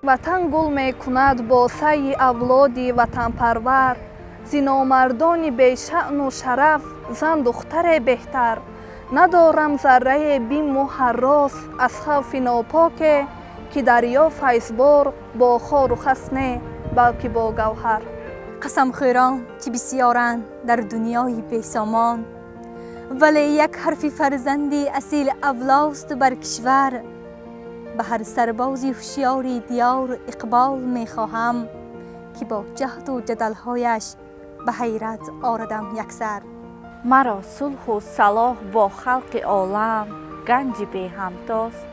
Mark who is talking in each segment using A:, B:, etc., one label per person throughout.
A: Ватан гул мекунад бо сайи авлоди ватанпарвар. Зи номардони бешаъну шараф зан духтаре беҳтар. Надорам заррае биму ҳаррос аз хавфи нопоке, ки дарё файзбор бо хору хас не, балки бо гавҳар.
B: Қасамхӯрон ки бисьёранд дар дунёи бесомон, вале як ҳарфи фарзанди асил авлосту бар кишвар. Ба ҳар сарбози ҳушёри диёр иқбол мехоҳам, ки бо ҷаҳду ҷадалҳояш ба ҳайрат орадам яксар.
C: Маро сулҳу салоҳ бо халқи олам ганҷи беҳамтост.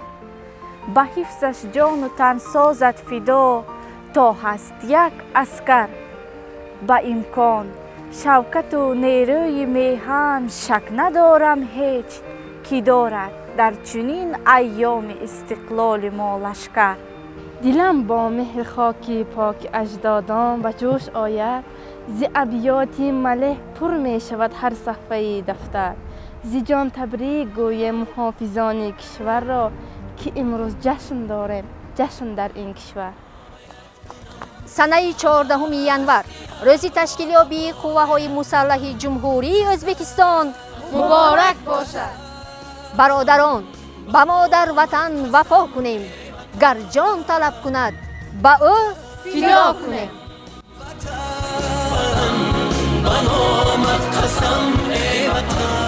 C: Ба ҳифзаш ҷону тан созад фидо то ҳаст як аскар. Ба имкон, шавкату нерӯи меҳан шак надорам ҳеҷ, ки дорад дар чунин айёми истиқлоли мо лашкар.
D: Дилам бо меҳри хоки поки аҷдодон ба ҷӯш ояд. Зи абёти малеҳ пур мешавад ҳар саҳфаи дафтар. Зи ҷон табрик гӯем муҳофизони кишварро, ки имрӯз ҷашн дорем, ҷашн дар ин кишвар.
E: Санаи 14 январ, рӯзи ташкилёбии қувваҳои мусаллаҳи Ҷумҳурии Ӯзбекистон
D: муборак бошад!
E: Бародарон, ба модар ватан вафо кунем, гар ҷон талаб кунад, ба ӯ фидо кунем.
F: Ба номат қасам, эй Ватан.